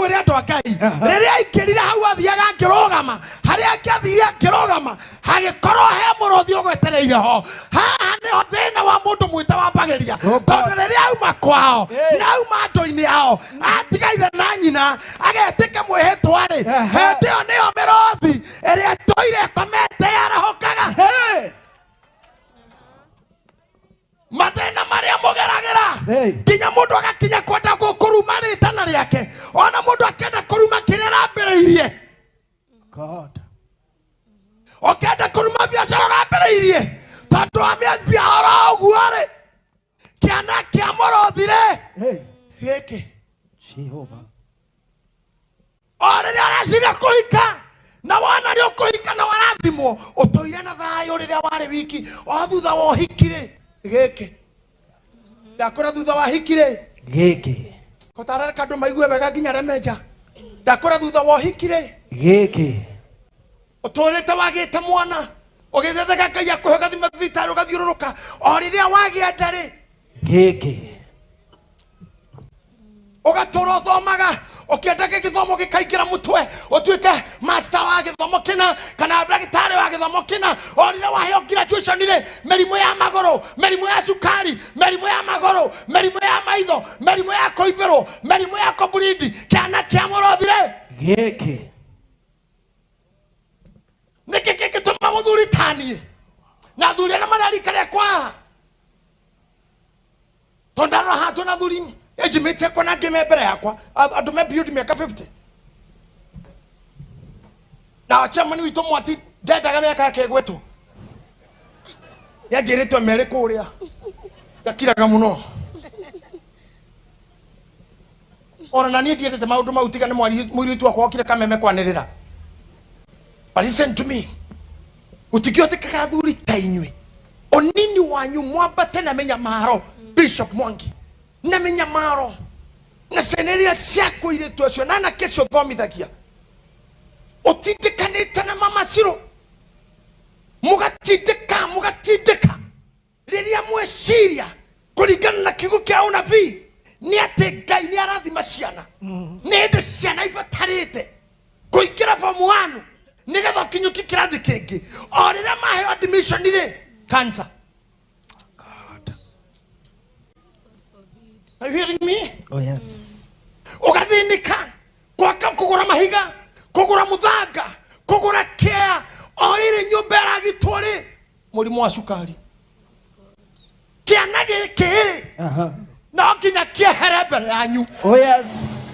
Ngwĩre andũ a Ngai, rĩrĩa aingĩrire hau athiaga akĩrũgama, harĩa angĩathire akĩrũgama hagĩkorwo he mũrũthi ũgwetereire ho. Haha nĩho thĩna wa mũndũ mwĩte wambagĩria, tondũ rĩrĩa auma kwao na auma andũ-inĩ ao, atiga ithe na nyina, agetĩka mwĩhĩtwa-rĩ, hĩndĩ ĩyo nĩyo mĩrũthi ĩrĩa ĩtũire ĩkomete yarahũkaga. Hey! Mathĩna marĩa mũgeragĩra, Hey. nginya mũndũ agakinya kwenda gũkũruma rĩtana rĩake, ona mũndũ akenda kũruma kĩrĩa arambĩrĩirie. God. Ũkenda kũruma biacara ũrambĩrĩirie tondũ wa mĩambia oro ũguo rĩ, kĩana kĩa mũrũthi rĩ. Hey. Gĩkĩ. Jehovah. O rĩrĩa ũreciria kũhika na wona nĩ ũkũhika na warathimwo, ũtũire na thayũ rĩrĩa warĩ wiki, o thutha wa ũhiki rĩ, gĩkĩ ndakũra, thutha wa hiki rĩ, Gĩkĩ. kũtararĩka andũ maigue wega nginya remenja, ndakũra, thutha wa ũhiki rĩ, Gĩkĩ. Ũtũrĩte wagĩte mwana, ũgĩthetheka Ngai akũhe, ũgathiĩ mathibitarĩ, ũgathiũrũrũka, o rĩrĩa wagĩa nda rĩ, Gĩkĩ. Ũgatũra ũthomaga ũkĩendaga gĩthomo gĩkaingĩra mũtwe, ũtuĩke master wa gĩthomo kĩna kana ndagĩtarĩ wa gĩthomo kĩna, o rĩrĩa waheo graduation rĩ, mĩrimũ ya magũrũ, mĩrimũ ya cukari, mĩrimũ ya magũrũ, mĩrimũ ya maitho, mĩrimũ ya kũimbĩrwo, mĩrimũ ya kũburindi, kĩana kĩa mũrothi rĩ. Gĩkĩ. Nĩkĩ kĩngĩtũma mũthuri taniĩ na athuri arĩa marĩa rika rĩakwa haha, tondũ ndarora haha twĩna athuri age mate yakwa na angĩ me mbere yakwa, andũ me beyond mĩaka 50, na chairman witũ Mwati ndendaga mĩaka yake ĩgwetwo, nĩanjĩrĩtwe merĩ kũrĩa ndakiraga mũno. Ona na niĩ ndiendete maũndũ mau, tiga nĩ mũirĩtu wakwa okire kameme kwanĩrĩra. But listen to me, gũtingĩhotekaga athuri ta inyuĩ, ũnini wanyu, mwambate na mĩnyamaro, Bishop Mwangi, na mĩnyamaro na ciana iria ciaku, irĩtu acio na anake acio ũthomithagia, ũtindĩkanĩte na mama Ciro, mũgatindĩka mũgatindĩka. Rĩrĩa mweciria kũringana na kiugo kĩa ũnabii nĩ atĩ Ngai nĩ arathima ciana, nĩ hĩndĩ ciana ibatarĩte kũingĩra form 1 nĩgetha ũkinyũkie kĩrathi kĩngĩ, o rĩrĩa maheo admission rĩ, cancer. Are you hearing me? Oh yes. Ũgathĩnĩka gwaka, kũgũra mahiga, kũgũra mũthanga, kũgũra kĩa, o rĩrĩ nyũmba ĩragitwo rĩ, mũrimũ wa cukari. Kĩana gĩkĩ rĩ, no nginya kĩehere mbere yanyu. Oh yes.